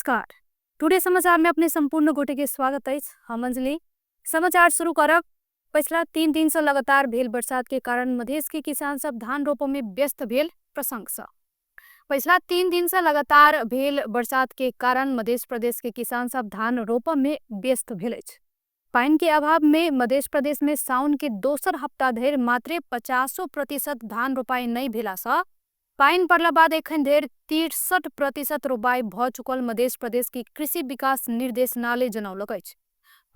नमस्कार। टुडे समाचार में अपने संपूर्ण गोटे के स्वागत अछि। हम अंजलि समाचार शुरू करब। पिछला 3 दिन से लगातार भेल बरसात के कारण मधेश के किसान सब धान रोपे में व्यस्त भेल प्रसंग से। पिछला 3 दिन से लगातार भेल बरसात के कारण मध्य प्रदेश के किसान सब धान रोपे में व्यस्त भेल अछि। पानि के अभाव में मध्य प्रदेश में साउन के दोसर हफ्ता धरि मात्र 50% धान रोपाई नहीं भेला सँ पानि पड़ला बाद एखन धरि 63% रोपाई भ चुकल मध्य प्रदेश के कृषि विकास निर्देशनालय जनौलक अछि।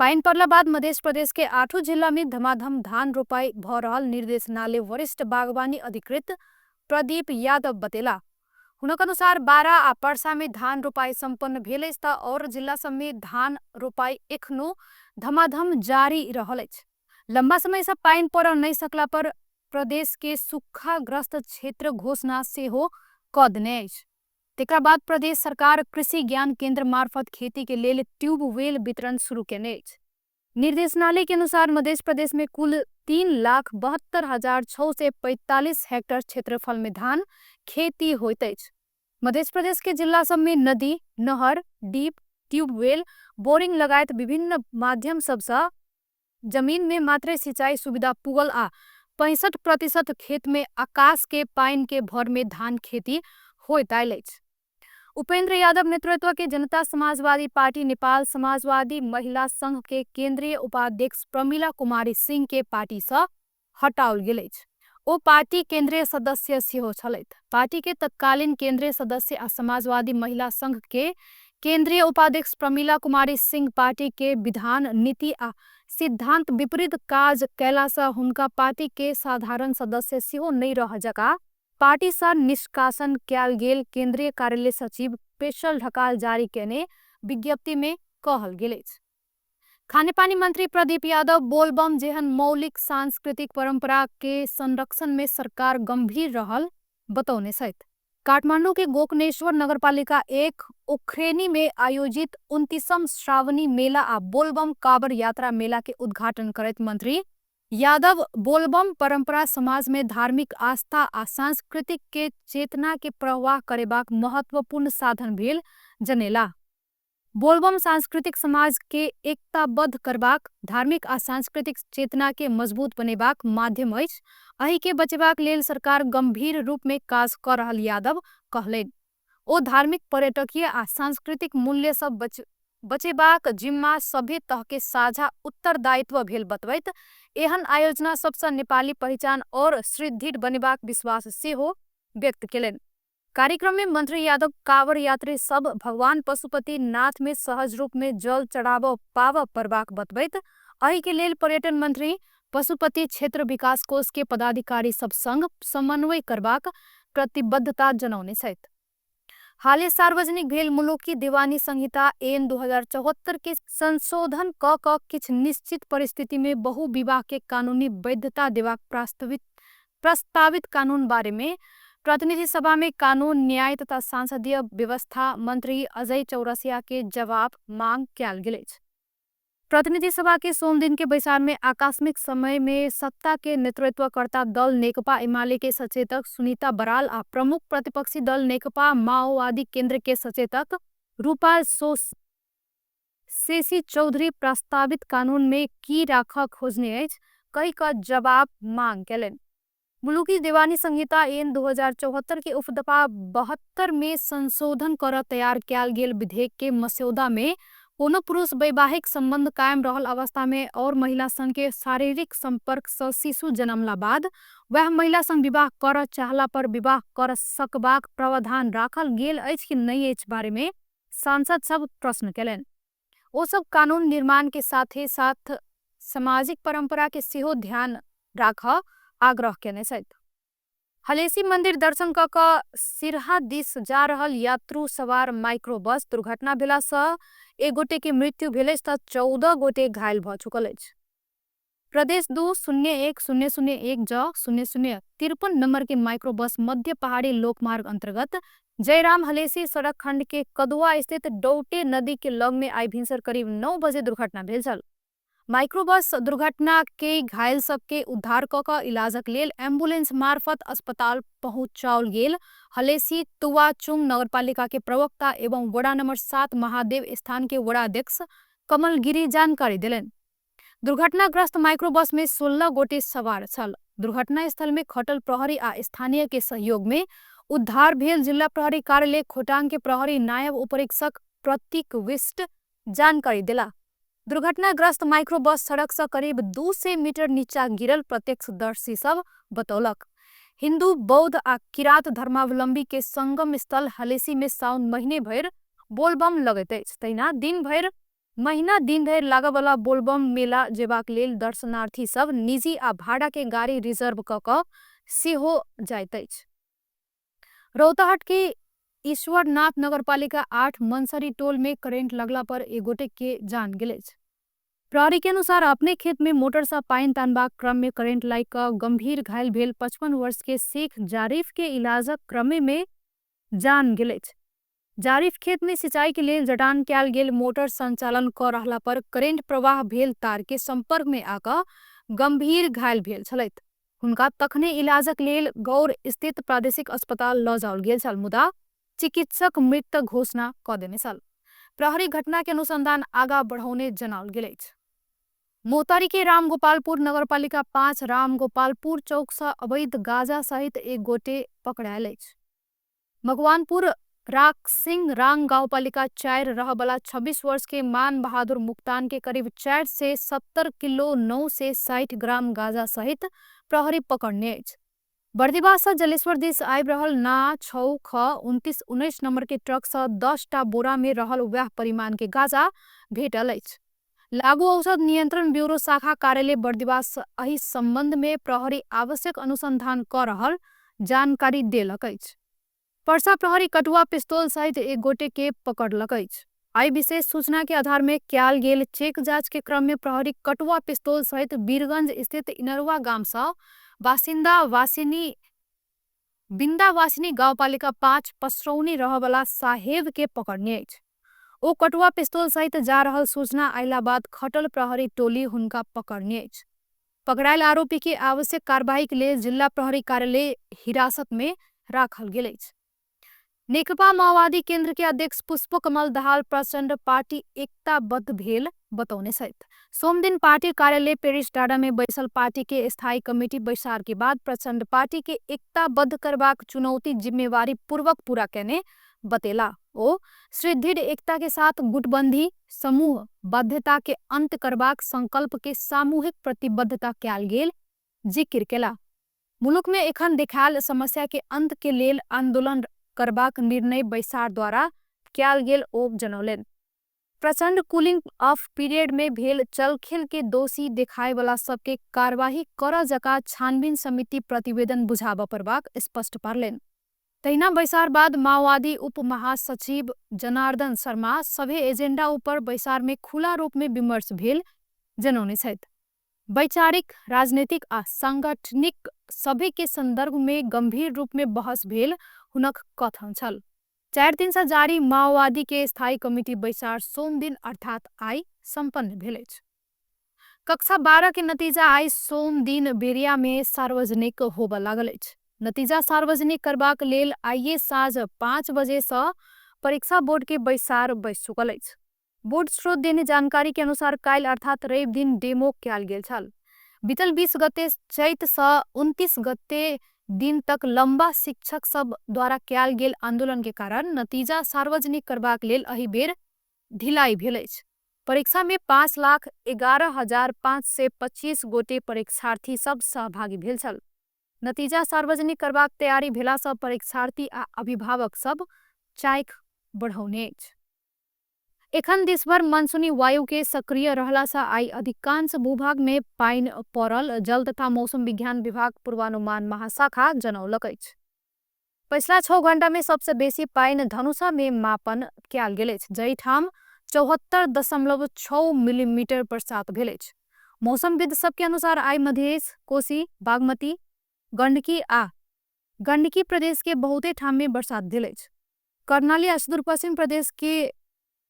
पानि पड़ला बाद मध्य प्रदेश के 8 जिला में धमाधम धान रोपाई भ रहल निर्देशनालय वरिष्ठ बागवानी अधिकृत प्रदीप यादव बतेला। हुनक अनुसार 12 आ परसा में धान रोपाई संपन्न भेल अछि त और जिला सब में धान रोपाई एखनो धमाधम जारी रहल अछि। लंबा समय से पानि पड़ नहीं सकला पर प्रदेश के सूखाग्रस्त क्षेत्र घोषणा सेहो क देने अछि। तेकरा बाद प्रदेश सरकार कृषि ज्ञान केंद्र मार्फत खेती के लेल ट्यूबवेल वितरण शुरू केने अछि। निर्देशनालय के अनुसार मध्य प्रदेश में कुल 3,72,645 हेक्टर क्षेत्रफल में धान खेती होइत अछि। मध्य प्रदेश के जिला सब में नदी, नहर, डीप, ट्यूबवेल, बोरिंग लगायत विभिन्न माध्यम सबसँ जमीन में मात्र सिंचाई सुविधा पुगल आ 65% खेत में आकाश के पानि के भर में धान खेती होइत आयल अछि। उपेंद्र यादव नेतृत्व के जनता समाजवादी पार्टी नेपाल समाजवादी महिला संघ के केंद्रीय उपाध्यक्ष प्रमिला कुमारी सिंह के पार्टी से हटाओल गेल अछि। ओ पार्टी केंद्रीय सदस्य सेहो छलथि। पार्टी के तत्कालीन केंद्रीय सदस्य आ समाजवादी महिला संघ के केंद्रीय उपाध्यक्ष प्रमिला कुमारी सिंह पार्टी के विधान नीति आ सिद्धांत विपरीत काज कैला से हुनका पार्टी के साधारण सदस्य सेहो नहीं रह जका पार्टी से निष्कासन कयल गेल केंद्रीय कार्यालय सचिव पेशल ढकाल जारी केने विज्ञप्ति में कहल गेल अछि। खानेपानी मंत्री प्रदीप यादव बोलबम जेहन मौलिक सांस्कृतिक परंपरा के संरक्षण में सरकार गंभीर रहल बतौने छथि। काठमांडू के गोकर्णेश्वर नगरपालिका 1 उखरेनी में आयोजित 29म श्रावणी मेला आ बोलबम कांवर यात्रा मेला के उद्घाटन करैत मंत्री यादव बोलबम परंपरा समाज में धार्मिक आस्था आ सांस्कृतिक के चेतना के प्रवाह करेबाक महत्वपूर्ण साधन भेल जनेला। बोलबम सांस्कृतिक समाज के एकताबद्ध करबाक, धार्मिक आ सांस्कृतिक चेतना के मजबूत बनेबाक माध्यम अछि। एहि के बचेबाक लेल सरकार गंभीर रूप में काज क रहल यादव कहलनि। ओ धार्मिक, पर्यटकीय आ सांस्कृतिक मूल्य सब बचेबाक जिम्मा सभे तह के साझा उत्तरदायित्व भेल बतबैत एहन आयोजना सबसँ नेपाली पहिचान और सुदृढ़ बनेबाक विश्वास सेहो व्यक्त केलनि। कार्यक्रम में मंत्री यादव कांवर यात्री सब भगवान पशुपति नाथ में सहज रूप में जल चढ़ाव पाव परबाक बतबैत एहि के लेल पर्यटन मंत्री पशुपति क्षेत्र विकास कोष के पदाधिकारी सब संग समन्वय करबाक प्रतिबद्धता जनौने छथि। हाले सार्वजनिक भेल मुलुकी दीवानी संहिता एन 2074 के संशोधन क किछ निश्चित परिस्थिति में बहुविवाह के कानूनी वैधता देबाक प्रस्तावित कानून बारे में प्रतिनिधि सभा में कानून न्याय तथा संसदीय व्यवस्था मंत्री अजय चौरसिया के जवाब मांग कयल गेल अछि। प्रतिनिधि सभा के सोम दिन के बैसार में आकस्मिक समय में सत्ता के नेतृत्वकर्ता दल नेकपा एमाले के सचेतक सुनीता बराल आ प्रमुख प्रतिपक्षी दल नेकपा माओवादी केंद्र के सचेतक रूपा शेषी चौधरी प्रस्तावित कानून में की राख खोजने अछि कहि क जवाब मांग केलनि। मुलुकी दीवानी संहिता एन 2074 के उपदफा 72 में संशोधन कर तैयार कयल गेल विधेयक के मस्यौदा में कोनो पुरुष वैवाहिक संबंध कायम रहल अवस्था में और महिला संग के शारीरिक संपर्क से शिशु जन्मला बाद वह महिला संग विवाह कर चाहला पर विवाह कर सकबाक प्रावधान राखल गेल अछि कि नहीं अछि बारे में सांसद सब प्रश्न केलनि। ओ सब कानून निर्माण के साथ ही साथ सामाजिक परंपरा के सेहो ध्यान राख आग्रह केने छथि। हलेसी मंदिर दर्शन क सिरहा दिस जा रहल यात्रु सवार माइक्रो बस दुर्घटना भेला सँ 1 गोटे के मृत्यु भेल अछि त 14 गोटे घायल भ चुकल अछि। प्रदेश 2 0 1 0 0 1 ज 0 0 53 नंबर के माइक्रो बस मध्य पहाड़ी लोकमार्ग अंतर्गत जयराम हलेसी सड़क खंड के कदुआ स्थित डौटे नदी के लग में आई भिनसर करीब 9 बजे दुर्घटना भेल छल। माइक्रोबस दुर्घटना के घायल सबके उद्धार कऽ कऽ इलाजक लेल एम्बुलेंस मार्फत अस्पताल पहुँचाओल गेल हलेसी तुवाचुङ नगरपालिका के प्रवक्ता एवं वडा नंबर 7 महादेव स्थान के वडा अध्यक्ष कमल गिरी जानकारी देलनि। दुर्घटनाग्रस्त माइक्रोबस में 16 गोटे सवार छल। दुर्घटना स्थल में खटल प्रहरी आ स्थानीय के सहयोग में उद्धार भेल जिल्ला प्रहरी कार्यालय खोटाङ के प्रहरी नायब उपरीक्षक प्रतीक विष्ट जानकारी देला। दुर्घटनाग्रस्त माइक्रोबस सड़क से करीब 200 मीटर नीचा गिरल प्रत्यक्षदर्शी सब बतौलक। हिंदू, बौद्ध आ किरात धर्मावलंबी के संगम स्थल हलेसी में साउन महीने भर बोलबम लगैत अछि। तहिना दिन भर महीना दिन धरि लागयवला बोलबम मेला जेबाक लेल दर्शनार्थी सब निजी आ भाड़ा के गाड़ी रिजर्व कऽ कऽ सेहो जाइत अछि। रौतहट के ईश्वरनाथ नगरपालिका 8 मनसरी टोल में करेंट लगला पर एक गोटे के जान गेल अछि। प्रहरी के अनुसार अपने खेत में मोटर से पानि तानबाक क्रम में करेंट लागि कऽ गंभीर घायल भेल 55 वर्ष के शेख जारीफ के इलाजक क्रम में जान गेल अछि। जारीफ खेत में सिंचाई के लेल जटान कयल गेल मोटर संचालन कऽ रहला पर करेंट प्रवाह भेल तार के संपर्क में आकऽ गंभीर घायल भेल छलथि। हुनका तखने इलाजक लेल गौर स्थित प्रादेशिक अस्पताल लऽ जाओल गेल छल, मुदा चिकित्सक मृत घोषणा कऽ देने छल। प्रहरी घटना के अनुसंधान आगा बढ़ौने जनाओल गेल अछि। मोहतारी के रामगोपालपुर नगरपालिका 5 रामगोपालपुर चौक से अवैध गांजा सहित एक गोटे पकड़ायल अछि। मकवानपुर राकसिंह रांग गाउँपालिका 4 रहबला 26 वर्ष के मान बहादुर मुक्तान के करीब 470 किलो 960 ग्राम गांजा सहित प्रहरी पकड़ने अछि। बर्दिवास से जलेश्वर दिस आबि रहल ना 6 ख 29 19 नंबर के ट्रक से 10 टा बोरा में रहल वएह परिमाण के गांजा भेटल अछि। लागू औषध नियंत्रण ब्यूरो शाखा कार्यालय बर्दिवास एहि संबंध में प्रहरी आवश्यक अनुसंधान कऽ रहल जानकारी देलक अछि। परसा प्रहरी कटुआ पिस्तौल सहित एक गोटे के पकड़लक अछि। आइ विशेष सूचना के आधार में कयल गेल चेक जांच के क्रम में प्रहरी कटुआ पिस्तौल सहित वीरगंज स्थित इनरुआ गाम से बासिंदा वासिनी बिन्दावासिनी गाउँपालिका 5 पसरौनी रहवला साहेब के पकड़ने अछि। ओ कटुआ पिस्तौल सहित जा रहल सूचना अयला बाद खटल प्रहरी टोली हुनका पकड़ने अछि। पकड़ायल आरोपी के आवश्यक कार्रवाई के लेल जिला प्रहरी कार्यालय हिरासत में राखल गेल अछि। नेकपा माओवादी केंद्र के अध्यक्ष पुष्पकमल दाहाल प्रचण्ड पार्टी एकताबद्ध भेल बतौने छथि। सोमदिन पार्टी कार्यालय पेरिस डाँडा में बैसल पार्टी के स्थायी कमिटी बैसार के बाद प्रचण्ड पार्टी के एकताबद्ध करबाक चुनौती जिम्मेवारी पूर्वक पूरा केने बतेला। ओ सुदृढ़ एकता के साथ गुटबंदी समूह बाध्यता के अंत करबाक संकल्प के सामूहिक प्रतिबद्धता कयल गेल जिक्र केला। मुलुक में एखन देखायल समस्या के अंत के लेल आंदोलन करबाक निर्णय बैसार द्वारा कयल गेल ओ जनौलनि। प्रचण्ड कूलिंग ऑफ पीरियड में भेल चलखेल के दोषी देखाय वाला सबके कार्यवाही करऽ जका छानबीन समिति प्रतिवेदन बुझाबऽ पड़बाक स्पष्ट पारलनि। तहिना बैसार बाद माओवादी उप महासचिव जनार्दन शर्मा सभे एजेंडा ऊपर बैसार में खुला रूप में विमर्श भेल जनौने छथि। वैचारिक, राजनीतिक आ सांगठनिक सभे के संदर्भ में गंभीर रूप में बहस भेल हुनक कथन छल। 4 दिन से जारी माओवादी के स्थायी कमिटी बैसार सोमदिन अर्थात आइ सम्पन्न भेल अछि। कक्षा 12 के नतीजा आइ सोमदिन बेरिया में सार्वजनिक होबऽ लागल अछि। नतीजा सार्वजनिक करबाक लेल आइये साँझ 5 बजे से परीक्षा बोर्ड के बैसार बैस चुकल अछि। बोर्ड स्रोत देने जानकारी के अनुसार काल्हि अर्थात रवि दिन डेमो कयल गेल छल। बीतल 20 गते चैत से 29 गते दिन तक लंबा शिक्षक सब द्वारा कयल गेल आंदोलन के कारण नतीजा सार्वजनिक करबाक लेल एहि बेर ढिलाई भेल अछि। परीक्षा में 5,11,525 गोटे परीक्षार्थी सब सहभागी भेल छल। नतीजा सार्वजनिक करबाक तैयारी भेला से परीक्षार्थी आ अभिभावक सब चाइख बढ़ौने अछि। एखन देशभर मानसूनी वायु के सक्रिय रहला से आइ अधिकांश भूभाग में पानि पड़ल जल तथा मौसम विज्ञान विभाग पूर्वानुमान महाशाखा जनौलक अछि। पछिला 6 घंटा में सबसे बेसी पानि धनुषा में मापन कयल गेल अछि, जाहिठाम 74.6 मिलीमीटर बरसात भेल अछि। मौसमविद सबके अनुसार आइ मधेश, कोसी, बागमती, गंडकी आ गंडकी प्रदेश के बहुते ठाम में बरसात भेल अछि। कर्णाली आ सुदूरपश्चिम प्रदेश के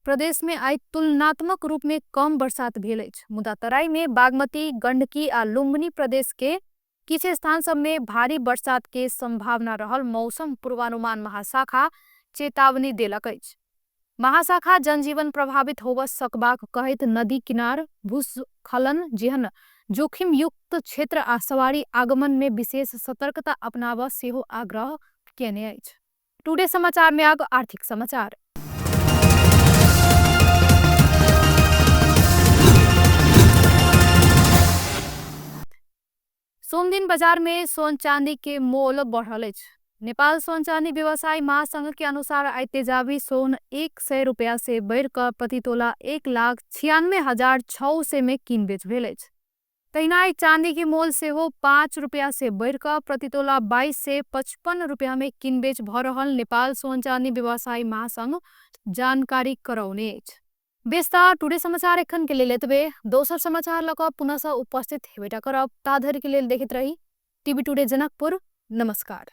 प्रदेश में आइ तुलनात्मक रूप में कम बरसात भेल अछि, मुदा तराई में बागमती, गंडकी आ लुम्बिनी प्रदेश के किछु स्थान सब में भारी बरसात के संभावना रहल मौसम पूर्वानुमान महाशाखा चेतावनी देलक अछि। महाशाखा जनजीवन प्रभावित होबय सकबाक कहैत नदी किनार, भूस्खलन जेहन जोखिमयुक्त क्षेत्र आ सवारी आगमन में विशेष सतर्कता अपनाबय सेहो आग्रह केने अछि। टुडे समाचार में आब आर्थिक समाचार। सोमदिन बाजार में सोन चांदी के मोल बढ़ल अछि। नेपाल सोन चांदी व्यवसायी महासंघ के अनुसार आइ तेजाबी सोन 100 रुपया से बढ़िकऽ प्रति तोला 1,96,600 में किन बेच भेल अछि। तहिना आइ चांदी के मोल सेहो 5 रुपया से बढ़िकऽ प्रति तोला 2255 रुपया में किन बेच भऽ रहल नेपाल सोन चांदी व्यवसायी महासंघ जानकारी करौने अछि। बेस त टुडे समाचार एखन के लेल एतबे। दोसर समाचार लऽ कऽ पुनः उपस्थित हेबेटा करब, ता धरि के लेल देखैत रही टीवी टुडे जनकपुर। नमस्कार।